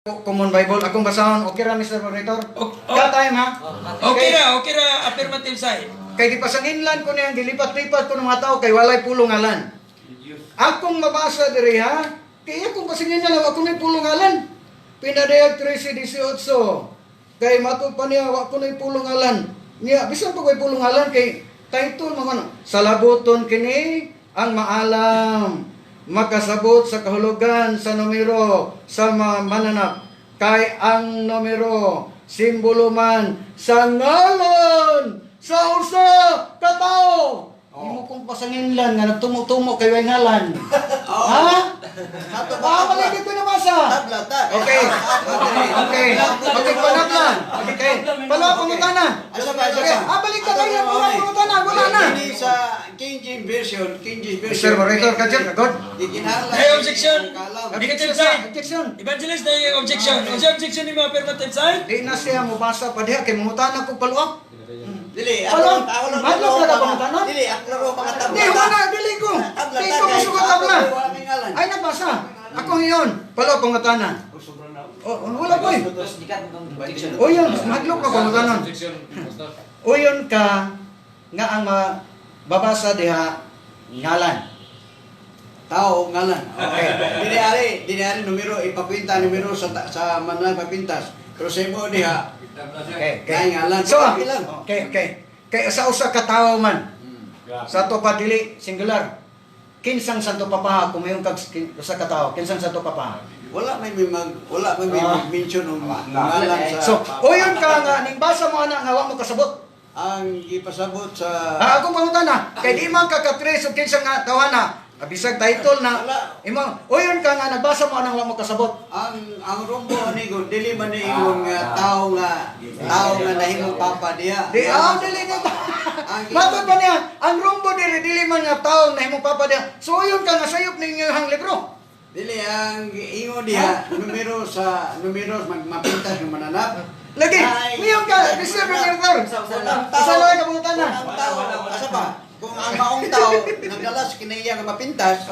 Common Bible. Akong basahon, okay ra, Mr. Moderator? Ka time ha? Okay ra affirmative side. Kay gipasanginlan ko niyang gilipat-lipat ko ng mga tao kay walay pulong ngalan. Akong mabasa diri ha, kay akong pasanginlan wa ko nay pulong ngalan. Pinadayag 13:18. Kay matod pa niya wa ko nay pulong ngalan. Niya bisan pa ko'y pulong ngalan kay title man salabuton kini ang maalam makasabot sa kahulugan sa numero sa mga mananap, kay ang numero simbolo man sa ngalan sa usa ka tawo. Imo kong pasanginlan nga nagtumo-tumo kay way ngalan. Ha? Ato ba? Ah, wala dito nabasa. Tabla ta. Okay. Okay. Okay, panabla. Okay. Pala pangutana. Asa ba, asa Okay. ba? Ah, balik ka tayo. Wala pangutana. Wala na. Kini sa King James Version, King James Version. Mr. Moderator, kajal, kagod. Gikinahanglan. Hey, objection. Kalam. Negative side. Objection. Evangelist na yung objection. Unsa objection nimo, affirmative side? Di na siya mubasa pa diha kay mangutana ko follow up. Dili, ako Wala. lang, ako lang. Madlok na ka pangutana? Dili, ako lang mga tabla. Di, wala, dili ko. Tabla Di ta, ko kay masukat ako tabla. wala may ngalan. Ay, nagbasa. Ako ngayon. Follow up pangutana. Oh, wala ko eh. O yun, madlok ka pangutana. O yun ka nga ang mababasa diha ngalan. Tao ngalan. Okay. Dili ari numero ipapinta numero sa manang papintas. Pero sa imo diha, Okay. kay ngalan. So, Okay lang. okay. Kay sa usa ka tawo man. Sa ato pa dili singular. Kinsang Santo Papa kung mayon kag usa ka tawo, kinsang Santo Papa? Wala may may mag-mention og ngalan sa So, uyon ka nga ning basa mo ana nga wa mo kasabot. Ang gipasabot sa Ah, akong pangutana, kay di man ka katres og kinsa nga tawhana, bisag title na Wala. imo, uyon ka nga nagbasa mo anang wa mo kasabot. Ang rumbo ni ko dili man ni ingon nga tao nga nahimong papa diha. Di ah, dili nga. Matod pa niya, ang rumbo diri dili man nga tawo nahimong papa diha. So uyon ka nga sayop ninyo ang libro. Dili, ang ingon diha numero sa numero magmapintas ng mananap. Lagi, Ay, ngayon ka, Mr. Moderator. Unang tao. Isa lang ka pangutana. Unang tao. Asa ba? Kung ang maong tao nagdala sa kinaiya nga mapintas,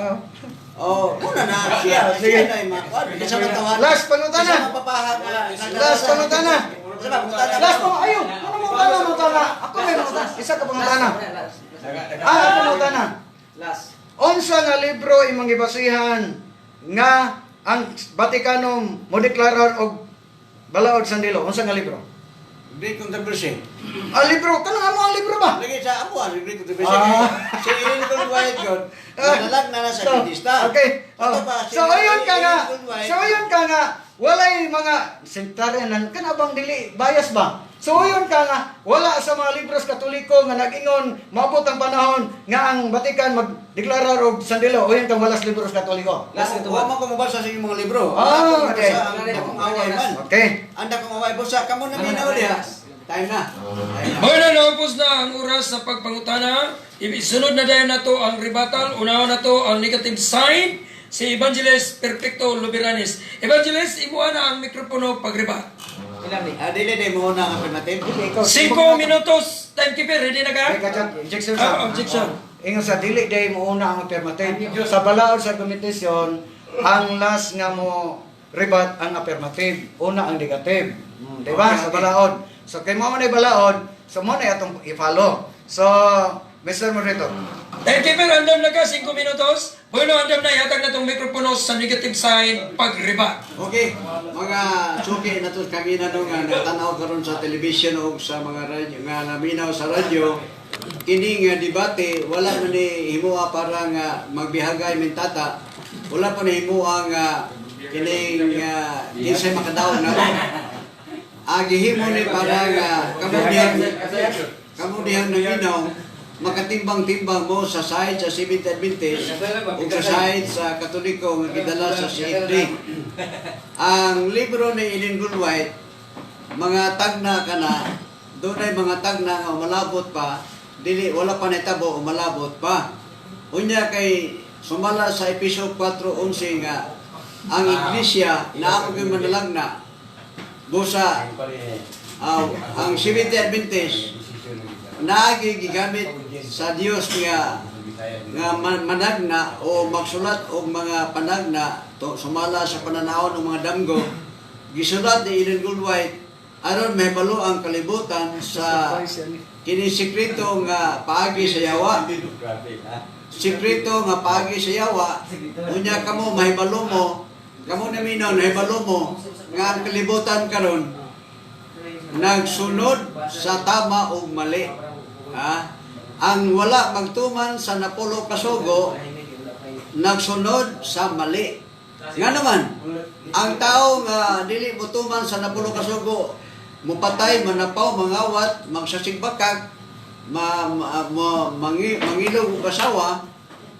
oh, muna na siya, siya na yung mga bisa matawan. Last pangutana. Bisa mapapaha nga nagdala Last pangutana. Asa ba pangutana? Last pang ayo, ano mo tana mo tana? Ako may mangutana. Isa ka pangutana. Ah, ako mangutana. Last. Unsa nga libro imong gibasihan nga ang Vatikano mo deklarar og balaod sandilo? Unsa nga libro? Great Controversy. Ah, libro kanang amo ang libro ba? Lagi sa amo ang Great Controversy. Ah. Si Ellen White God, nadalag na na sa So, Adventista. okay. Oh. Ato pa, si So ayun ka nga. Ellen White, So ayun ka nga, walay mga sectarian nan kana bang dili bias ba? So ayun ka nga, wala sa mga libros Katoliko nga nag-ingon maabot ang panahon nga ang Vatican magdeklarar og sandilo. Uyon kang wala sa libros Katoliko. Last ito Wa ba? man ko mabasa sa inyong mga libro. Ah, Ako okay. mabasa ang akong away man. Okay. Anda kong away busa kamo na minaw diha. Time na. Time na. Mao na, naupos na ang oras sa pagpangutana. Isunod na dayon nato ang rebuttal. Unahon nato ang negative side, si Evangelist Perfecto Luberanes. Evangelist, imuha na ang mikropono pagrebat. Ilan ni? Ah, dili day mo na ang affirmative. Ikaw, 5 minutos. Timekeeper, ready na ka? Ay, kachat, objection sa. Ah, objection. Ingon sa dili day mo una ang affirmative. Sa balaod sa argumentasyon, ang last nga mo rebat ang affirmative, una ang negative. Di ba? Okay, Sa okay. balaod. So kay mo man ay balaod, so mo na atong i-follow. So, Mr. Moderator. Timekeeper, andam na ka, 5 minutos. Bueno, andam na, ihatag na tong mikropono sa negative side pagrebat. Okay, mga suki na to kami na no nga natanaw karon sa television o sa mga radyo nga naminaw sa radyo, kini nga debate wala man ni himoa para nga magbihagay mentata, wala pa ni himoa nga kining kinsay makadaog na ang gihimo ni para nga kamo dihang naminaw makatimbang-timbang mo sa side sa Seventh Adventist o sa side sa Katoliko nga gidala sa CFD. Ang libro ni Ellen Goodwhite, mga tagna ka na, doon ay mga tagna nga umalabot pa, dili, wala pa naitabo, umalabot pa. Unya kay sumala sa episode 4:11 nga ang iglesia na ako gyud manalagna busa ang Seventh Adventist naagi gigamit sa Dios nga nga managna o magsulat og mga panagna to, sumala sa pananaw ng mga damgo. Gisulat ni Ellen G. White aron mahibalo ang kalibutan sa kini sekreto nga paagi sa yawa. Sekreto nga paagi sa yawa. Unya kamo mahibalo mo, kamo naminaw nahibalo mo nga ang kalibutan karon nagsunod sa tama ug mali. Ha? Ang wala magtuman sa napulo kasugo nagsunod sa mali. Nga naman, ang tao nga dili motuman sa napulo kasugo, mupatay, manapaw, mangawat, magsasigbakag, mangilog og asawa,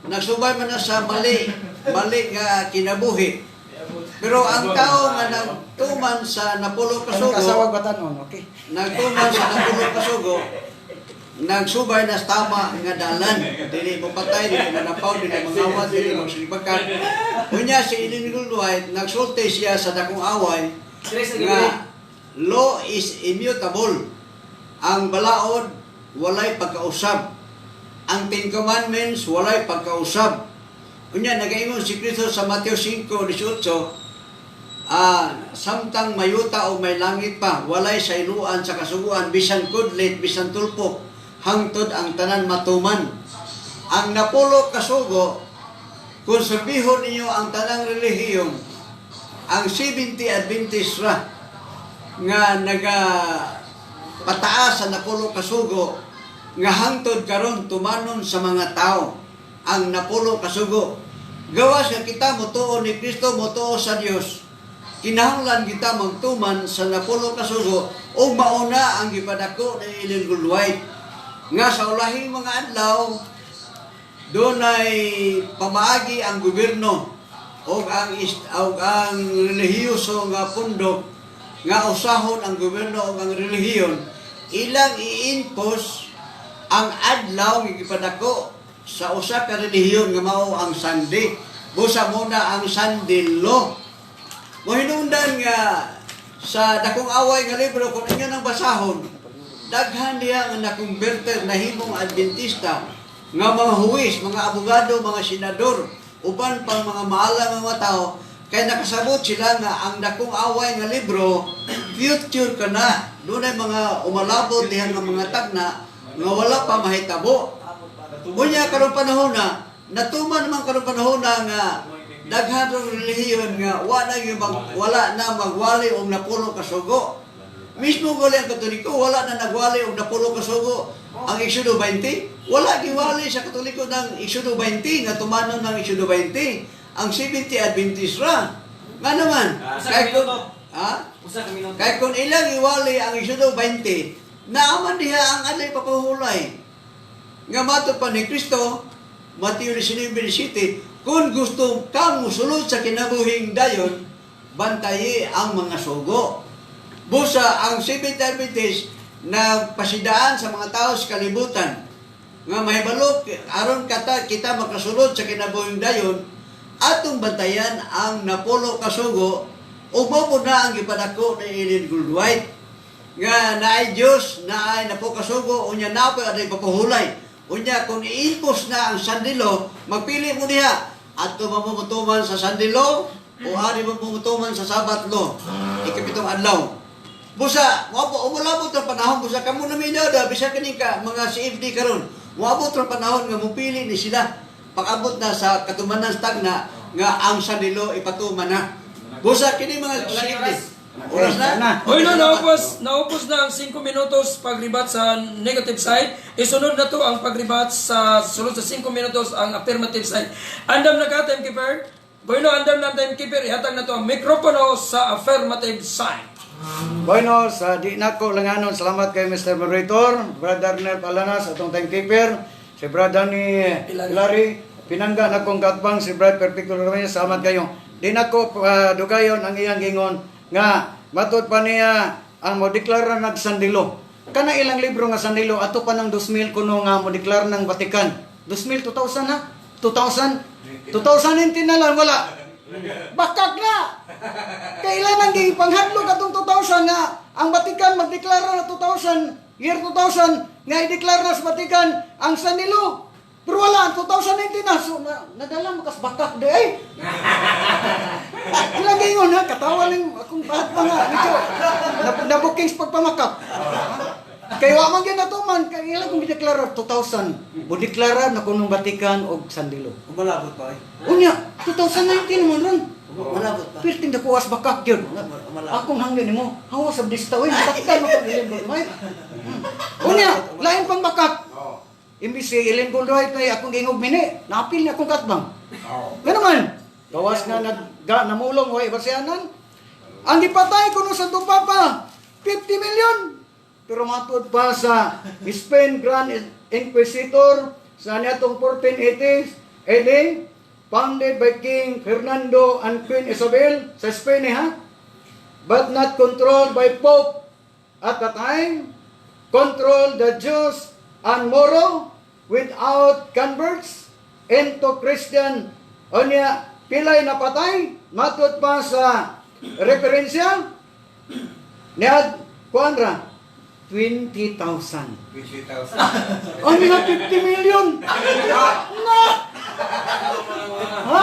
nagsubay man na sa mali, mali nga kinabuhi. Pero ang tao nga nagtuman sa napulo Kasugo. Kasawag kasugo, batanon, okay. nagtuman sa napulo kasugo, nagsubay na sa tama nga dalan. Dili mo patay, dili manapaw, dili mangawat, dili magsilbakan. Unya si Ellen G. White, nagsulti siya sa dakong away nga law is immutable. Ang balaod, walay pagkausab. Ang Ten Commandments, walay pagkausab. Unya, nagaingon si Kristo sa Mateo 5:18, samtang mayuta o may langit pa, walay sayluan sa kasuguan, bisan kudlit, bisan tulpok, hangtod ang tanan matuman. Ang napulo kasugo, kung sabihin ninyo ang tanang relihiyon, ang 70 Adventist ra, nga naga pataas sa napulo kasugo, nga hangtod karon tumanon sa mga tao ang napulo kasugo. Gawas nga kita motuo ni Kristo, motuo sa Dios. Kinahanglan kita magtuman sa napulo kasugo ug mauna ang gipadako ni Ellen G. White nga sa ulahing mga adlaw dunay pamaagi ang gobyerno og ang relihiyoso nga pundok nga usahon ang gobyerno ug ang relihiyon ilang i-impose ang adlaw nga gipadako sa usa ka relihiyon nga mao ang Sunday. Busa muna ang Sunday law. Mohinungdan nga sa dakong away nga libro, kung inyo nang basahon, daghan diha nga nakonverter, nahimong Adventista nga mga huwis, mga abogado, mga senador, uban pang mga maalam nga mga tao, kay nakasabot sila nga ang dakong away nga libro future ka na. Dunay mga umalabot diha nga mga tagna nga wala pa mahitabo. Unya karon panahon na natuman man karon panahon na nga daghan rong relihiyon nga wala na magwali og napulo ka sugo. Mismo gali ang Katoliko wala na nagwali og napulo ka sugo. Ang Exodo 20, wala giwali sa Katoliko ng Exodo 20 nga tumanon ng Exodo 20. Ang 70 Adventist ra. Nga naman, Usa ka kay kung, minuto. ha? Usa ka minuto. Kay kung ilang iwali ang Exodo 20, naaman diha ang alay papahuhulay. Nga matod pa ni Kristo, Mateo 19:17, kung gusto kang musulod sa kinabuhing dayon, bantayi ang mga sugo. Busa ang Seventh Adventist na pasidaan sa mga tao sa kalibutan nga mahibalo aron kata kita makasulod sa kinabuhing dayon, atong bantayan ang napulo kasugo ug mao po na ang gipadako ni Ellen G. White nga naay Dios, naay napo kasugo, unya napoy aday papuhulay. Unya kung i-impose na ang Sunday law, magpili mo diha adto ba mo motuman sa Sunday law o ari mo motuman sa Sabbath law, ikapitong adlaw. Busa mo umulabot ang panahon, busa kamo na minaw da bisan kini ka mga CFD karon, moabot ang panahon nga mopili ni sila pag-abot na sa katumanan sa tagna nga ang Sunday law ipatuman na. Busa kini mga Wala ni CFD oras. Oras na? Na. Hoy no, naupos na ang 5 minutos pagribat sa negative side. Isunod na to ang pagribat sa sulod sa 5 minutos ang affirmative side. Andam na ka, timekeeper? Bueno, andam na ang timekeeper. Ihatag na to ang mikropono sa affirmative side. Bueno, sa di nako langanon, salamat kay Mr. Moderator, Brother Nel Palanas, atong timekeeper, si Brother ni Hilary. Hilary, pinangga na kong katbang si Brad Perfecto Ramirez, salamat kayo. Di nako dugayon ang iyang gingon nga matod pa niya ang modeklara nag Sandilo. Kana ilang libro nga Sandilo ato pa ng 2000 kuno nga modeklara ng Vatican. 2000, 2000 na? 2000? 2019 na lang wala. Bakak na! Kailan ang gipanghadlok atong 2000 nga ang Vatican magdeklara na 2000, year 2000 nga ideklara na sa Vatican ang Sanilo. Pero wala, ang 2019 na. So, nadala mo kas bakak di ay. Ilang gayon ha, katawa lang akong pahat pa nga. Medyo, nabukings pagpamakap. Kay wa man gyud natuman, kay ila kong gideklara 2000. Budeklara na kunong Vatican og Sandilo. Umalabot pa eh. Unya, 2019 man ron. Umalabot pa. Perting dakuas bakak gyud. Akong hangyo nimo, hawa sa dista oy, matakdan mo kang Ellen Goldwhite. Unya, lain pang bakak. Imbis si Ellen Goldwhite kay akong giingog mini, naapil niya akong katbang. Gano man, gawas nga nag namulong way basianan. Ang gipatay kuno sa Papa, 50 million. Pero matud pa sa Spain Grand Inquisitor sa niatong 1480s, AD, founded by King Fernando and Queen Isabel sa Spain eh, ha? But not controlled by Pope at the time, controlled the Jews and Moro without converts into Christian. Unya, pilay napatay, matud pa sa referensya, niad, kuan ra, 20,000. 20,000. Ano na 50 million? Na! Ha?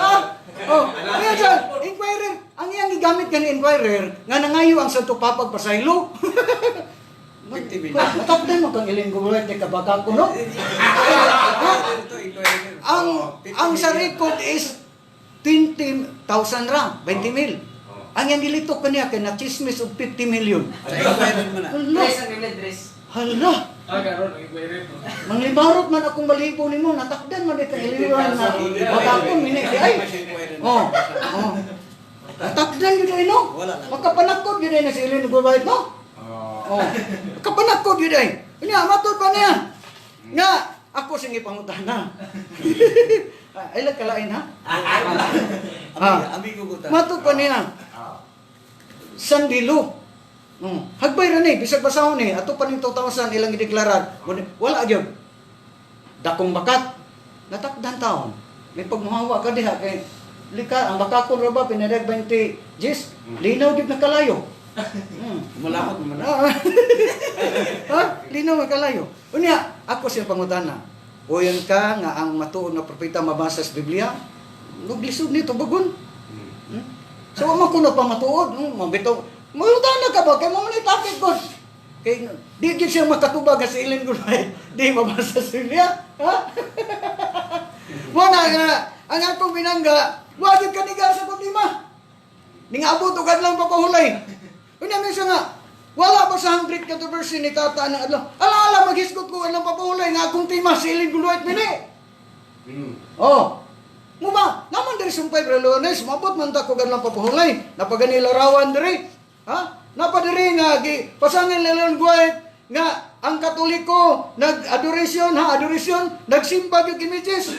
Ah, oh, kaya siya, inquirer, ang iyang gigamit ka ni inquirer, nga nangayo ang Santo Papa pasaylo. 50 million. Matakdan mo kang iling gulay ni kabaka ko, no? Ang sa record is 20,000 ra, 20 mil. Ang iyang gilitok kaniya kay na chismis og 50 million. Sa inquirer mo na. Hala, Dress ang Biblia, dress. hala. Ah, karon ang inquiry mo. Manglibarot man akong balibo nimo, natakdan man di ka iliwan na baka ko mini di ay. Oh. Natakdan gyud ay no. Wala na. Makapanakod gyud ay na si Ellen Goldwhite no. Oh. Makapanakod gyud ay. Unya matud pa niya. Nga ako sing ipangutana. Ay lang kalain ha. Ah. Amigo ko ta. Matud pa niya. Sandilo. Hagbay ra ni bisag basahon ni ato pa ning 2000 ilang gideklarar. Wala gyud. Dakong bakat. Natakdan taon. May pagmuhawa ka diha kay lika ang bakakon ra ba pinadag 20 jis linaw gyud na kalayo. Umalabot mo na. Ah. Ha? Linaw nga kalayo. Unya, ako siyang pangutana. Uyon ka nga ang matuod nga propeta mabasa sa Biblia? Naglisod ni tubagon. So wa man kuno pa matuod, mabitaw. Mangutana ka ba kay mo man topic ko. Kay di gyud siya makatubag sa Ellen Goodwhite. Di mabasa sa Biblia. Ha? Mo na nga ang akong binangga, wa gyud kanigar sa problema. Ningabot og adlaw papahulay. Unya man siya nga, wala ba sa great controversy ni tata ng adlaw? Ala ala maghisgot ko adlaw papahulay nga akong tema si Ellen Goodwhite mini. Oh. Mo ba? Naman diri sumpay bro Lunes, mabot man ta ko adlaw papahulay. Napagani larawan diri. Ha? Napa diri nga gi pasangil ni Ellen White nga ang Katoliko nag-adoration ha, adoration, nagsimba gyud images.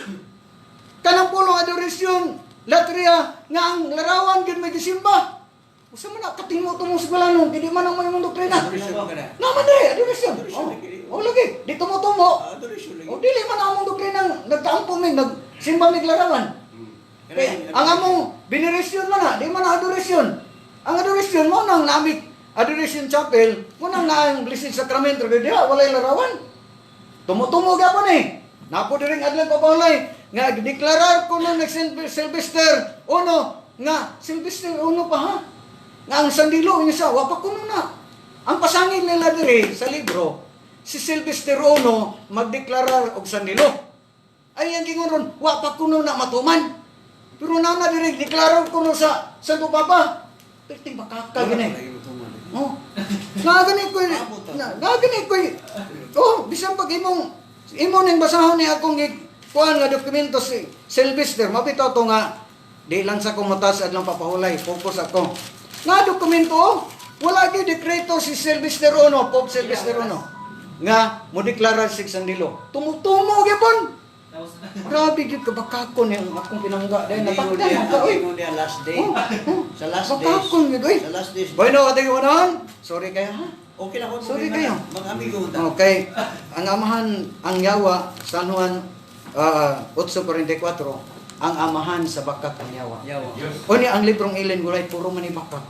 Kanang pulong adoration, latria nga ang larawan gyud may gisimba. Usa man na katimo tumong sigwalanon, kay di man ang may doktrina. Adoration ka na. Naman diri, adoration. Oh, oh lagi, di tumutumo. Adoration lagi. O dili man ang among doktrina nagkaampo mi nagsimba mig larawan. Kaya, ang among veneration man na, di man na adoration. Ang adoration mo nang namik adoration chapel, mo nang naang Blessed Sacrament ra diha walay larawan. Tumutumo gyapon eh. Napo diri ang adlaw papahulay nga gideklarar ko nung nag Sylvester Uno nga Sylvester Uno pa ha. Nga ang sandilo niya sa wa pa kuno na. Ang pasangil nila diri sa libro si Sylvester Uno magdeklarar og sandilo. Ay ang gingon ron, wa pa kuno na matuman. Pero nana diri deklarar kuno sa Santo Papa. Perting bakaka gini. Oh. Nagani ko nagani ko. Oh, bisan pag imong imo ning basahon ni akong kuan nga dokumento si Sylvester, mabitaw to nga di lang sa kong mata sa adlaw papahulay, focus ako. Nga dokumento, oh, wala gyud dekreto si Sylvester Ono, Pope Sylvester Ono nga mo deklarar sig Sandilo. Tumutumo gyapon. Grabe gyud kabakakon yung akong pinangga dahil natakdan man ka oy. Ang niya last day. Oh, oh. Sa last days. Bakakon gyud oy. Sa last days. Bueno, ating unahan. Sorry kayo ha. Okay lang ko. Sorry kayo. Mga amigo ta. Okay. Ang amahan, ang yawa, San Juan 8:44, ang amahan sa bakak ang yawa. Yawa. Unya ang librong Ellen Gulay puro man ni bakak.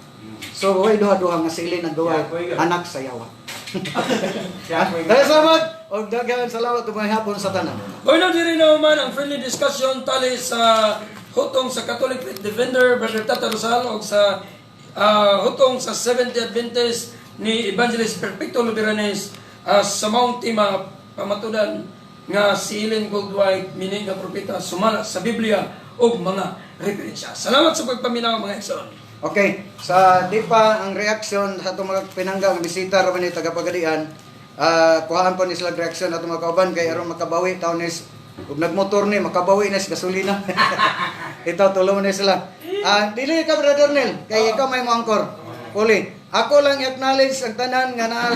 So way duha-duha nga si Ellen ang duha anak sa yawa. Kaya salamat og daghan salamat ug hapon sa tanan. Bueno, diri na man ang friendly discussion tali sa hutong sa Catholic Faith Defender Brother Tata Rosal og sa hutong sa Seventh-day Adventist ni Evangelist Perfecto Luberanes sa maong tema, pamatudan nga si Ellen Goldwhite mini nga propeta sumala sa Biblia ug mga referensya. Salamat sa pagpaminaw, mga igsoon. Okay, sa di pa ang reaction sa atong mga pinangga nga bisita ra man ni taga Pagadian, kuhaan po ni sila reaction atong mga kauban kay aron makabawi taon nis ug nagmotor ni makabawi na sa gasolina. Ito tulong ni sila. Dili ka, Brother Nel, kay ikaw may mo angkor. Puli. Ako lang i-acknowledge ang tanan nga naa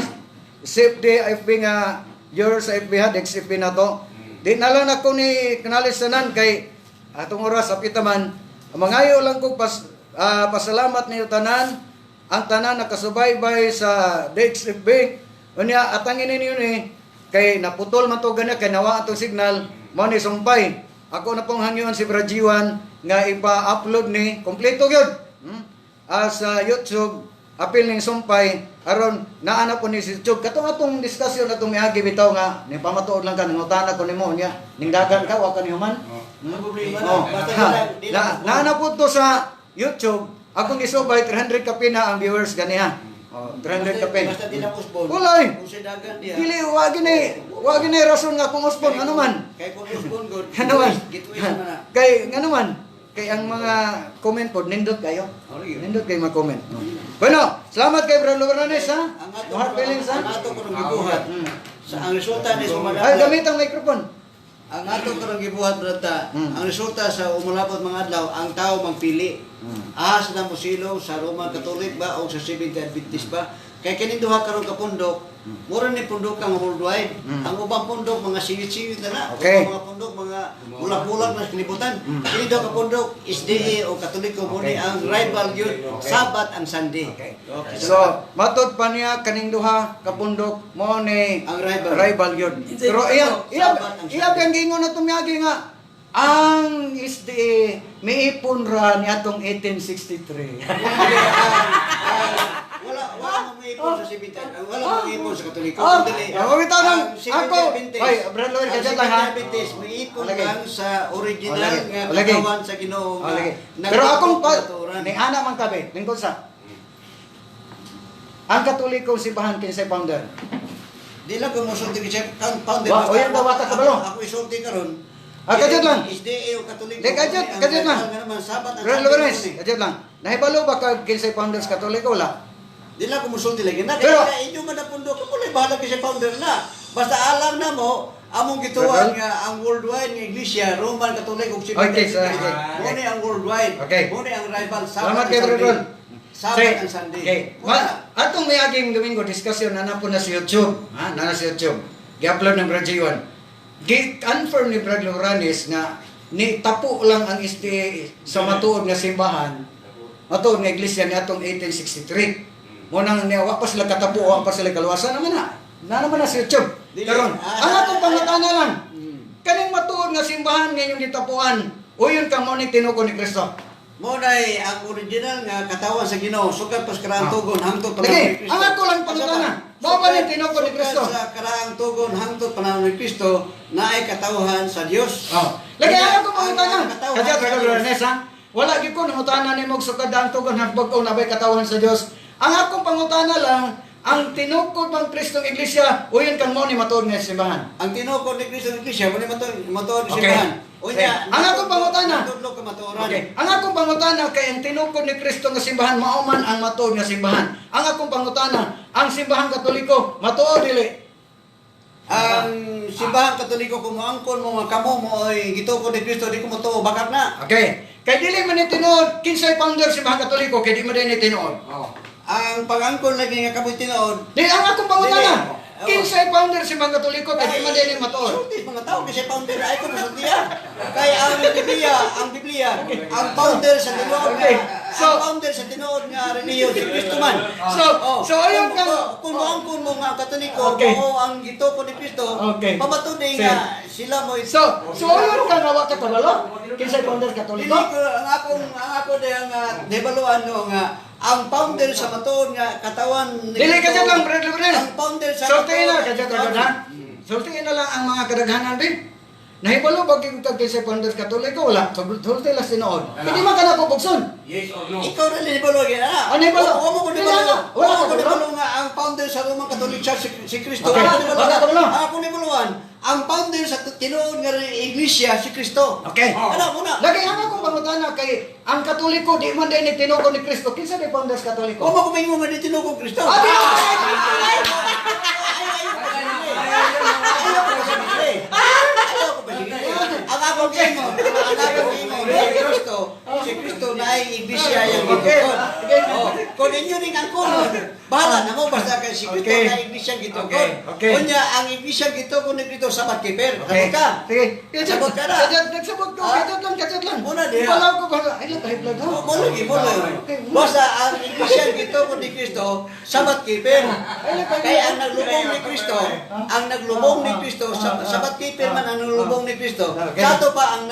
safety FB nga your sa FB ha, dex FB na to. Di na lang ako ni acknowledge tanan kay atong oras apita man. Mangayo lang ko pasalamat niyo tanan, ang tanan nakasubaybay sa DXFB. Unya atangin ninyo ni kay naputol man to gana kay nawa atong signal mo ni sumpay. Ako na pong hangyoon si Brajiwan nga ipa-upload ni kompleto gyud. Sa YouTube apil ning sumpay aron naa na po ni si YouTube katong atong diskusyon atong miagi bitaw nga ning pamatuod lang ka, nangutana ko nimo, unya ning dagan ka wa ka ni human. Ang problema Oh. na, basta Ha. di lang Na, naa na po to sa YouTube. Akong gisubay 300 kapin na ang viewers ganiha. Oh, 300 kapin. Basta di lang usbon. Wala eh. Kung siya dagan diya. Dili wa gini rason nga kung usbon ano man. Kay kung usbon god. Ano man. Gitwis man na. Kay ngano man. Kay ang mga comment pod nindot kayo. Oh, lagi. Nindot kay mga comment. Bueno, salamat kay Bro Lovernanes ha. Ang ato No hard feelings ha. Ang ato karong gibuhat. Sa ang resulta ni sa Ay, gamit ang microphone. Ang ato karong gibuhat, brata, ang resulta sa umulabot mga adlaw, ang tao magpili. Ahas na mosilong sa Roman Catholic ba o sa Seventh Adventist ba? Kay kining duha karon ka pundok, mura ni pundok ang worldwide. Ang ubang pundok mga singit-singit na na. Ubang mga pundok mga bulak-bulak na sa kalibutan. Kini duha ka pundok SDA o Katoliko mo ni ang rival yun. Sabat ang Sunday. Okay. Okay. So, matod pa niya kaning duha kapundok mo ni Ang rival. Rival yun. Pero iya iya Sabat ang iya ang giingon na tumyagi nga ang SDA miipon ra ni atong 1863. Wala wala mang maipon sa Seventh, wala mang maipon sa Katoliko. Ah, Dili. ah, bitaw nang Ang Seventh ako. Adventist, Ay, Brad Lower, ang kadyan lang, ha? Seventh Adventist, maipon Lagi. lang sa original Oh, lagi. nga Oh, lagi. katawan sa Ginoo Oh, nga lagi. nagtuo Pero akong pa katuran. ni ana man kabe, lingkod sa ang Katolikong simbahan kinsay founder? Di lang ko mosulti kay Chef kan founder. Wa, oyan ba, wata ka balo? Ako isulti karon. Ah, kadyan lang. SDA o Katoliko. Di, kadyan, Ang kadyan lang. rival nga naman, Sabat ang Brad Sunday Lorenz, mo ni. kadyan lang. Nahibalo ba kag kinsay founder sa Katoliko wala? Di lang ko musulti lagi na. Pero- Kaya inyo man na pundok, kung wala'y bahala kay sa founder na. Basta alam na mo, among gituan Brother? nga ang worldwide nga iglesia, Roman Catholic ug Seventh Okay, sir. Adventist. Okay. Mo ni ang worldwide. Okay. Mo ni ang rival. Sabat Salamat ang kay Brother Sunday. Ron. Sabat Say, ang Sunday. Okay. Wala. Atong may aging Domingo discussion na na po na sa YouTube. Ha, na na sa YouTube. Gi-upload ng Brad J1. Gi-confirm ni Brad Loranes nga ni tapo lang ang SDA sa matuod nga simbahan, matuod nga iglesia ni atong 1863. Mo nang niya wa pa sila katapo, wa pa sila kaluwasan naman na. Na naman na sa YouTube. Dili. Karon, ang atong pangutana lang. Kaning matuod nga simbahan ngayong gitapuan, uyon ka mo ni tinuko ni Kristo. Mo nay ang original nga katawan sa Ginoo sukad pas karaang tugon hangtod panahon Lagi, ni Kristo. ang ako lang pangutana. Mao ba ni tinuko ni Kristo? Sukad sa karaang tugon hangtod panahon ni Kristo naay katawhan sa Dios. Oh. Lagi ang ako pangutana. Ang katawhan Kadya sa Brother Dios. Ernest, ha? Wala gyud ko nangutana nimo og sukad ang tugon hangtod bag-o nabay katawan sa Dios. Ang akong pangutana lang, ang tinukod ng Kristong Iglesia, uyon kang mo ni matuod nga simbahan. Ang tinukod ni Kristo ng Iglesia, mo ni matuod ni Okay. simbahan. Unya, Okay. Ang akong pangutana. Natudlo ka matuoran. Okay. Ang akong pangutana kay ang tinukod ni Kristo nga simbahan mao man ang matuod nga simbahan. Ang akong pangutana, ang simbahan Katoliko matuod dili? Ang simbahan Katoliko kung moangkon mo nga kamo mo ay gitukod ni Kristo di ko motuo bakak na. Okay. Kay dili man ni tinuod kinsay founder simbahan Katoliko kay di man din ni tinuod. Ang pag-angkon lagi nga kamoy tinuod. Di ang akong pangutana. Dili. Kinsay founder simbahan Katoliko kay di man din ni matuod. Sulti mga tao kasi founder ay ko masultiya. Kay ang Biblia, ang founder sa tinuod nga, ang founder sa tinuod nga relihiyon si Kristo man. So ayon kung, ka kung moangkon mo nga ang Katoliko, mao ang gitukod ni Kristo, pamatunay nga sila mo So ayon ka nga wa ka kabalo kinsay founder Dili Katoliko? ko ang akong ang ako diyang debaluan no nga ang founder sa matuod nga katawan ni Dili ka Kristo, dyan lang, Brad Lorenz. Ang founder sa Sultiin na matuod kadya nga ha. Sultiin na lang ang mga kadaghanan bin. Nahibalo ba kay kag kinsay founder sa Katoliko? Wala. Sulti lang tinuod. Hindi man ka na ko bugson. Yes or no? Ikaw rin nibalo yan. Ano nibalo? Wa mo ko Wala nibalo. na. Wala Wala ko ka nibalo nga ang founder sa Roman Catholic Church si Kristo. Okay. Wala ko nibalo. Wala ka nibalo. Ako nibaluan. Ang founder sa tinuod nga iglesia si Kristo. Okay. Ano mo na? Lagi ang akong pangutana kay ang Katoliko di man din ni tinuod ni Kristo. Kinsa di founder sa Katoliko? Wa mo ko maingon nga di tinuod Kristo. Ah, di- Ayaw ko pasigili. Ayaw ko pasigili. Ang akong ingon, si Kristo na ay iglesia yung gitukod. Oh, kung inyo ning ang kunon, bahala na mo basta kay si Kristo na ay iglesia gitukod. Unya ang iglesia gitukod ni Kristo Sabbath keeper. Okay. Sabot ka. Sige. Sabot ka na. Kajat, nagsabot ko. Ah? Kajat lang, kajat lang. Muna diha. Wala ko ba? Ay, lang, kahit lang. Mo lagi, mo lagi. Okay. Basta ang iglesia gitukod ni Kristo Sabbath keeper. Kaya ang naglubong ni Kristo, ang naglubong ni Kristo, Sabbath keeper man ang naglubong ni Kristo. Okay. Kato pa ang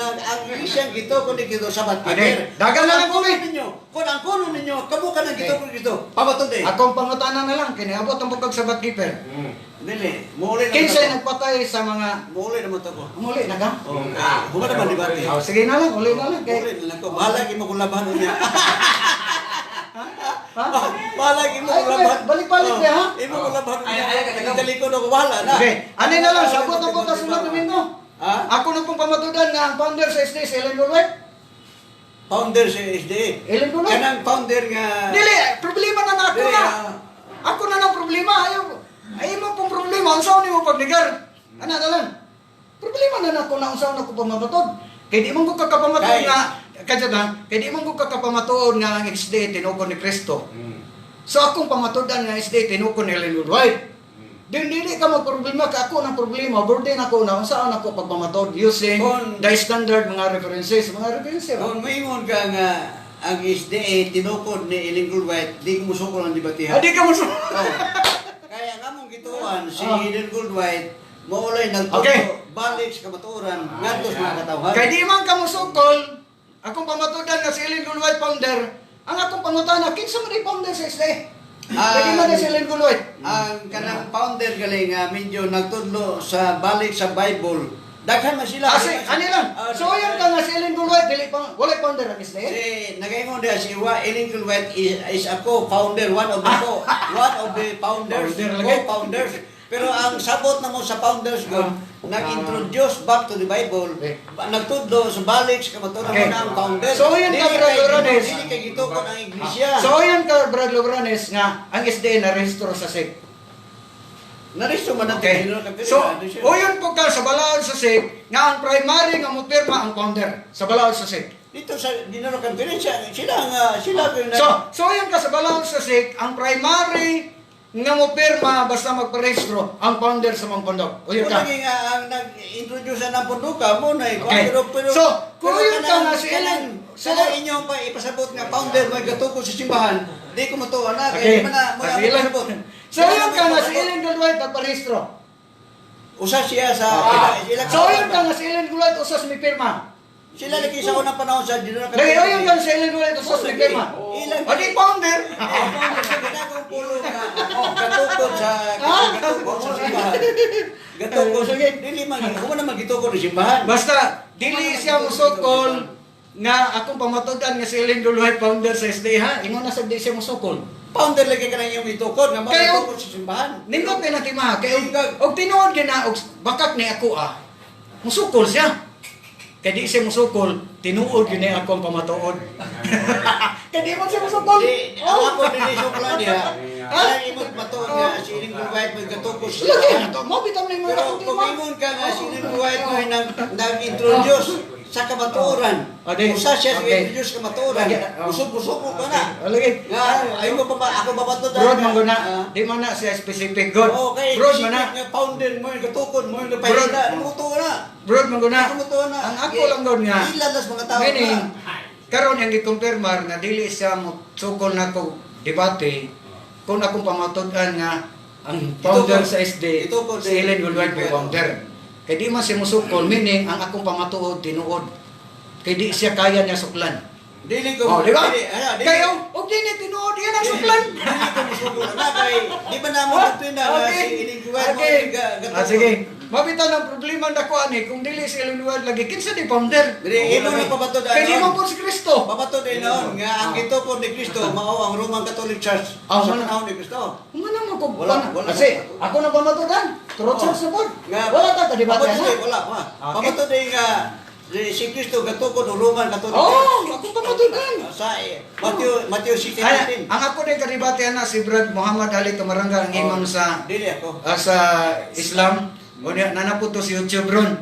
iglesia gitukod ni Kristo Sabbath keeper. Okay. Dagan na lang Kung kami. ang kuno ninyo, kung ang kuno ninyo, kamo ka nang gitukod ni Kristo, pamatod eh. Akong pangutana na lang, kiniabot ang bukag sa keeper. Dili, muuli na. Kinsay nagpatay sa mga Muuli na mo to ko. Muli na ka? Oh, huwag naman debate. Oh, sige na lang, uli na lang. Kay, Muuli na lang ko. Bahala mo kung laban niya. ha? Bahala mo Ay, kung laban. balik-balik Oh, niya, ha? Imo kung laban Ay, ay, ay, niya. Talikod ako, bahala na. Okay, ano na lang, sabot ang bukas sunod Domingo. Ha? Ako na pong pamatudan nga ang founder sa SD, si Ellen Goldwhite. Founder sa SDA. Ellen Goldwhite. Kanang founder nga. Dili, problema na na ako Dili, na. ah. Ako na ng problema. Ayaw, ay mo pong problema. Ang saan mo pagnigar? Ano na lang? Problema na na ako na ang saan ako pamamatod. Kay di man ko kakapamatod nga, kadya na, kay di man ko kakapamatuod nga ang SDA tinukon ni Kristo. So akong pamatudan nga SDA tinukon ni Ellen White. Din dili ka magproblema ka ako ng problema, burden ako na unsaon ako pagmamatod using the standard mga references ba? Kung maingon ka nga ang SDA tinukod ni Ellen Goldwhite, di ko musukol ang debatihan. Ah, di ka mo Oh. Kaya nga mong gituan si Ellen Goldwhite maulay nagtudlo balik sa kamatuoran ngadto sa mga katawhan. Kay di man ka mosukol, akong pamatudan nga si Ellen Goldwhite founder, ang akong pangutana kinsa man di founder sa SDA? Kay di man di si Ellen Goldwhite. Ang kanang founder galing nga medyo nagtudlo sa balik sa Bible. Daghan man sila. Ah, si, ani lang. Ah, So yan ka nga si Ellen Goldwhite dili pa walay founder ang SDA. Si nagaingon diha si Wa Ellen Goldwhite is a co-founder, one of the founders, Founder lagi. co-founders. Pero ang sabot na mo sa founders god, nag-introduce back to the Bible, nagtudlo sa balik sa kamatuoran mo na ang founder. So, yun ka, Dili Brother kay- Rones. Dili kay gitukod ang iglesia. So yan ka Brad Lobranes nga ang SDA na rehistro sa SEC. Naristo man ang Okay. General Capitan. So, uyon po ka sa balaod sa SEC nga ang primary nga mopirma ang founder sa balaod sa SEC. Dito sa General Conference, sila ang sila ang So uyon ka sa balaod sa SEC, ang primary nga mopirma basta magparehistro ang founder sa mga pondok. Uyon ka. Unang nga ang nag-introduce na ng pondoka mo na Okay. pero So, kung pero yun ka kanang- nga si Ellen, so inyong pa ipasabot nga founder may gatukod sa simbahan, di ko matuwa na kay Okay. di man na mo Si na Ellen. ipasabot. So uyon ka nga si Ellen Goldwhite nagparehistro. Usa siya sa ila So uyon ka nga si Ellen Goldwhite usas mi pirma. Sila lagi sa unang panahon sa General Lagi uyon ka nga si Ellen Goldwhite usas mi pirma. Ilan O di founder. Pulo ka gatukod sa gatukod sa simbahan. Gatukod sa dili man ko man gitukod sa simbahan. Basta dili siya musukol nga akong pamatudan nga si Ellen Goldwhite founder sa SDA ha. Ingon na sa di siya musukol. Founder lagi ka na iyong itukod nga Kayo- mo sa simbahan. Nindot kay natima kay og tinuod gyud na og bakak ni ako ah. Musukol siya. Kay di siya musukol, tinuod gyud ni akong pamatuod. Kay di man siya musukol. Di, ang ako dili sukla niya. Ha? Ang imong matuod nga si Ellen White magkatukod sa Lagi simbahan. na to, mo bitaw ning mga Pero akong kung tima. ingon ka nga si Ellen White mo nag-introduce sa kamatuoran. O, di. Usa siya sa Okay. introduce kamatuoran. Lagi, oh. Usog-usog ko ka na. O, lagi. Nga ay mo pa ba ako babatod Broad man guna, di man na siya specific god. Oh, kay Broad man na. nga founder mo yung katukod mo yung Broad. pahinda, mutuo na. Broad man guna. Mutuo na. Ang ako lang god nga. Ilan las mga tao Meaning, na. karon ang gikumpirmar nga dili siya mo sukol na ko debate kung akong pamatud-an nga ang founder sa SD Itukod si Ellen Goldwhite may founder. Kay di man siya musukol, meaning ang akong pamatuod tinuod. Kay di siya kaya niya suklan. Dili ko. Oh, di ba? Dili, ala, dili. Kay og dili tinuod yan ang suklan. Dili ko musukol na kay di ba namo doktrina nga si Ellen White mo Okay. yung Ah, sige. Mabitan ang problema na ko ani kung dili si Ellen White lagi kinsa di founder. Dili imo na pabatod Kay di man anon. po si Kristo. Pabatod noon nga ang gitukod ni Kristo mao ang Roman Catholic Church Ah, sa wala. panahon ni Kristo. Humana man ko. Wala, wala. Kasi ako na pamatudan. True church na po. Nga, Wala ta kadibate pabatod na. eh, wala pa. Okay. Pabatod eh nga si Kristo gatukod ang Roman Catholic Oh, Church. ako pamatudan. Sa Matthew Ay, 16:19. ang ako din kadibate na si Brad Muhammad Ali Tumarangga ang imam sa Dili ako. sa Islam. O niya, nana po to si YouTube ron.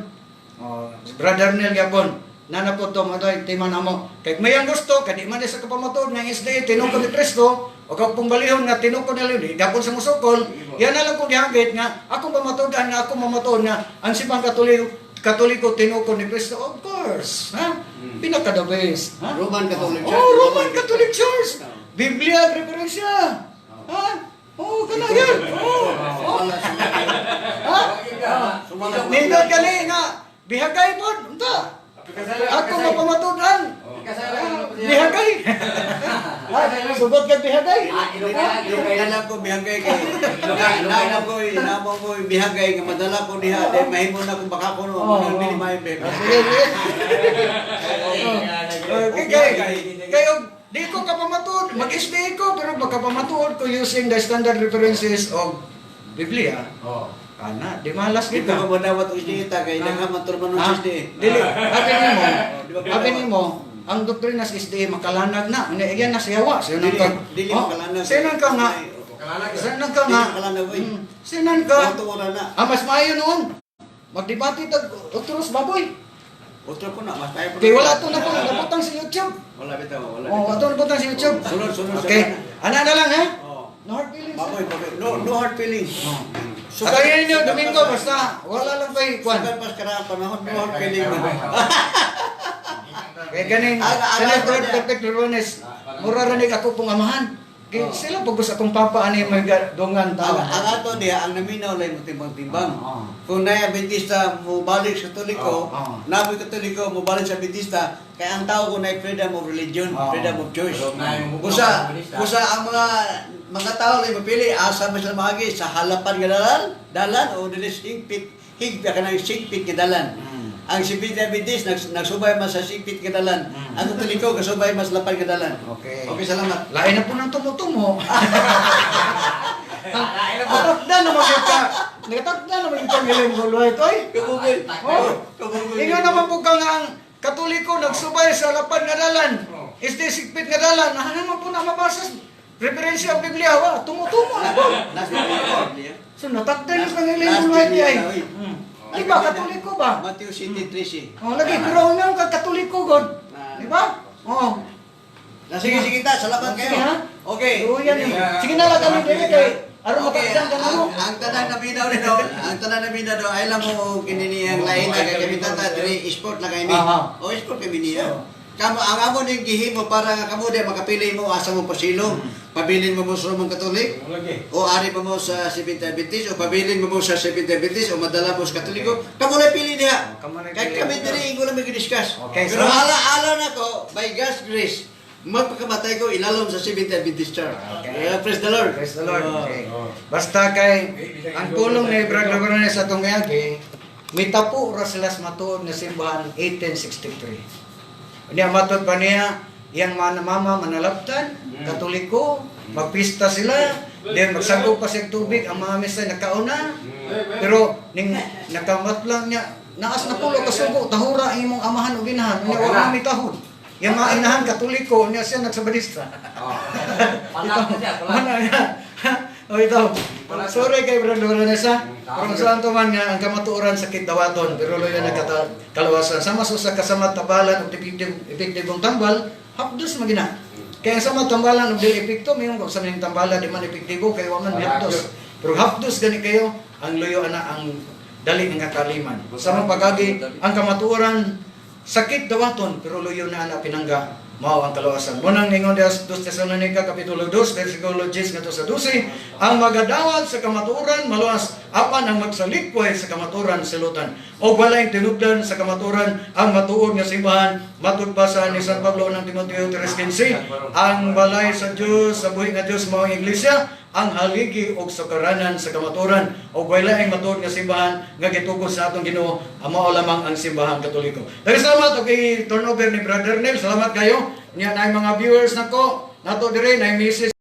O, si Brother Neil Gabon. Nana po to, matoy, timan amo. Kay may ang gusto, kay di man sa kapamatuod ng SDA, tinukod ni Kristo, o kag pong balihon nga tinukod nila, di gapon sa musukol, yan na lang kong gihagit nga, akong pamatuodan nga, akong mamatuod nga, ang sibang Katoliko tinukod ni Kristo, of course. Ha? Pinaka the best. Ha? Roman Catholic Church. Oh, Roman Catholic Church. Biblia, referensya. Ha? Oh, kana yan. Oh. Oh. Ha? Nindot kani nga bihagay pod unta. Ako mapamatudan. Bihagay. Ha? Sugot kag bihagay. Dala ko bihagay kay namo ko namo ko bihagay nga madala ko diha dahil mahimo na kung baka ko no Oo. mo dili may bihagay. Sige, sige. Okay, kay kay og di ko kapamatuod, mag-SDA ko pero magkapamatuod ko using the standard references of Biblia. Ana, di malas Dito kita. ko madawat og isda kay daghan man turman Ah, og isda. dili, abi nimo. Di ba Abi nimo, ang doktrina sa SDA makalanag na. Nga iyan na siyawa. Sinan Dili ka. dili Oh, makalanag. Sinan ka nga. Sinan ka nga. Dili makalanag oy. Sinan ka. Tuwa na. Ah, mas maayo noon. Magdebate tag otros baboy. Otro ko na mas tayo. Kay wala to na po nabutang sa YouTube. Wala bitaw, wala. Oh, ato nabutang sa YouTube. Sunod, sunod sa Okay. Ana na lang ha. Oh. No hard feelings. Baboy, baboy. No, no hard feelings. Sukat ninyo Domingo basta wala lang kay kwan. Sukat pas karang panahon, no hard feeling. Kay ganing sila Brad Perfect Lurones. Mura ra ni ako pong amahan. Kay sila pugos akong papa ani may dungan tao. Ang ato diha, ang naminaw lang mo timbang-timbang. Oo. Kung naay Adventista mo balik sa Katoliko, Oo. namoy Katoliko mo balik sa Adventista, kay ang tao ko naay freedom of religion, Oo. freedom of choice. Pero naay mo Busa, Adventista. busa ang mga mga tao lang mapili asa man sila maagi sa halapan nga dalan, dalan o dili higpit, higpit kanang sigpit nga dalan. Ang si Adventist nagsubay man sa sigpit nga dalan. Ang Katoliko gasubay mas lapan nga dalan. Okay. Okay, salamat. Lain na po ng tumutumo. Natakda naman yung ka. Natakda naman yung pangiling gulway. Oy, Kabugoy. Oh. Kabugoy. Ingon naman po ka nga ang Katoliko nagsubay sa lapad nga dalan. Isdi sigpit nga dalan. Nah, naman po na mabasa. Referensya ang Biblia. Wa, tumutumo na po. Nasa Biblia. So natakda yung pangiling Last gulway Biblia ay. na, oy. Di ba, Katoliko ba? Matthew 7:13. Oh, lagi, pero ang nga Katoliko god. Di ba? Oh. Na sige sige ta, salamat kayo. Sige, ha? Okay. Oo, yan eh. Sige na lang kami dili kay aron Okay, matakdan ka na mo. ang tanan na binaw nito, ang tanan na binaw do, ay lang mo kinini ang lain na kay kami tata diri sport na kami. Aha. O sport kami niya. Kamo ang amo ning gihimo para nga kamo di makapili mo asa mo pasilong. Pabilin mo mo sa Roman Catholic o ari pa mo sa Seventh Adventist o pabilin mo mo sa Seventh Adventist o madala mo sa Katoliko. Kamo na pili niya. Kamo na Kay pili. kami diri ingo lang mag-discuss. Okay, Pero so- ala-ala na ko by God's grace magpakamatay ko ilalom sa Seventh Adventist Church. Okay. Yeah, praise the Lord. Praise the Lord. Oh. Okay. Basta kay ang pulong ni Brad Labranes sa atong gayagi, mitapo ra sila sa matuod nga simbahan 1863. Niya matod pa niya iyang mana mama manalaptan, Katoliko, magpista sila, then magsagop pa siya tubig, ang mga misa nakauna. Pero ning nakamat lang niya, naas na pulo kasugo, tahura ang imong amahan ug inahan, unya wa mami tahod. Yang mga inahan Katoliko, niya siya nagsabadista. Mana niya. O ito. Sorry kay Brando Ranesa. Pero saan to man nga ang kamatuoran sakit dawaton pero luya nagkata kalawasan. Sama sa usa kasama tabalan og epektibong tambal, hapdos magina. Kaya sama tambalan og dili epekto, mayon kung sa ning tambala di man epektibo kay wa man hapdos. Pero hapdos gani kayo ang luyo ana ang dali nga kaliman. Sama pagagi ang kamatuoran sakit dawaton pero luyo na ana pinangga mao ang kalawasan. Munang ningon diha sa 2 Tesalonica kapitulo 2 versikulo 10 ngadto sa 12, ang magadawat sa kamatuoran maluwas apan ang magsalikpoy sa kamatuoran silutan. O walay tinubdan sa kamatuoran ang matuod nga simbahan matud pa sa ni San Pablo ng Timoteo 3:15, ang balay sa Dios sa buhi nga Dios mao ang iglesia. ang haligi og sukaranan sa kamaturan og way laing matuod nga simbahan nga gitugos sa atong Ginoo, mao lamang ang Simbahang Katoliko. Daghang salamat og i-turn over ni Brother Neil. Salamat kayo. Niya na mga viewers nako nato dire na Mrs.